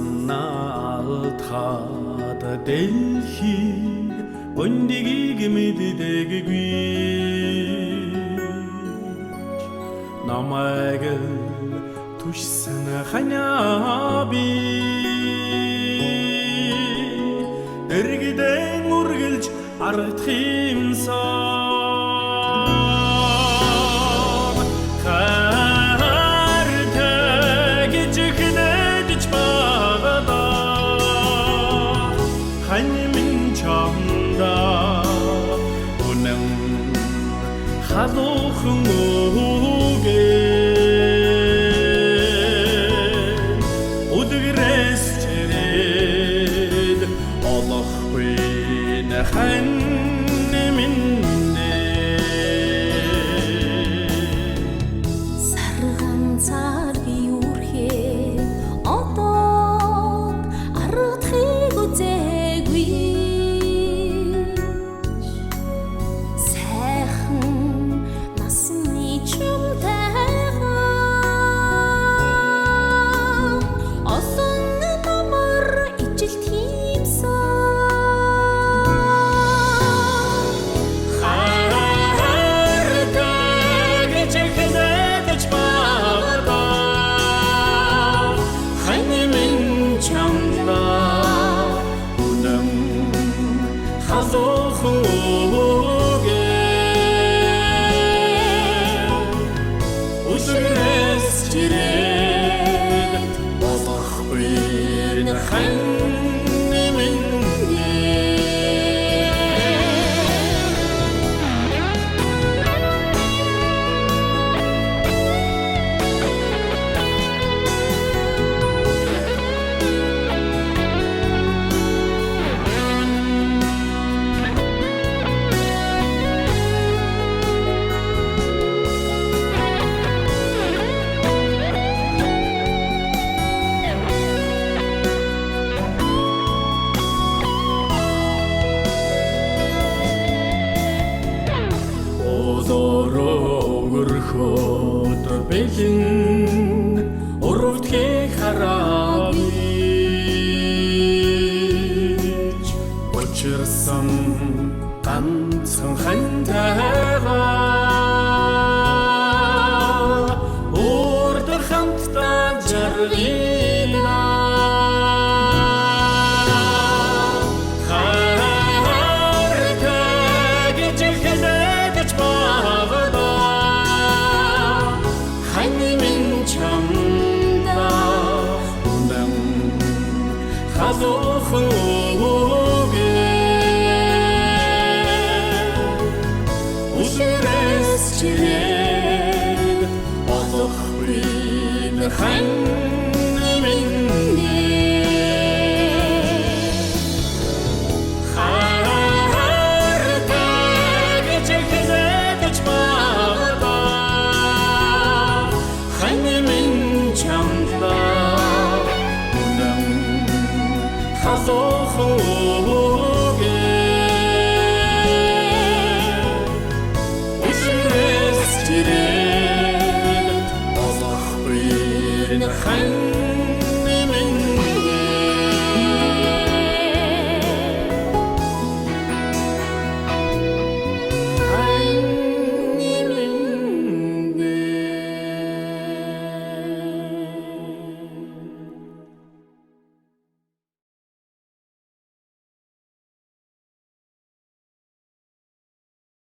Санаа алдахад дэлхий гүндигийг мэддэггүй. Намайг л түшсэн ханиа би дэргэдэн үргэлж аргадах юмсан. Хайртай гэж хнэдэж багадаа хань минь чамдаа үнэн халуухан үгээ үлгэрээс чирээд олохгүй хань минь. Сар ганцаар би үрхэд одоод аргадахыг үзээгүй. Сайхан насны чамтайхан олон намар ижилт хиймсэн. Хайртай гэж хнэдэж багадаа хань минь чамдаа үнэн халуухан үгээ үлгэрээс чирээд болохгүй хань минь. Уулороо өрхөд бэлэн урвдхийг хараач учирсан ганцхан хантайгаа урд хамтдаа жаргина. Хайртай гэж хэлэж багадаа хань минь чамдаа үнэн халуухан үгээ үлгэрээс чирээд болохгүй хань.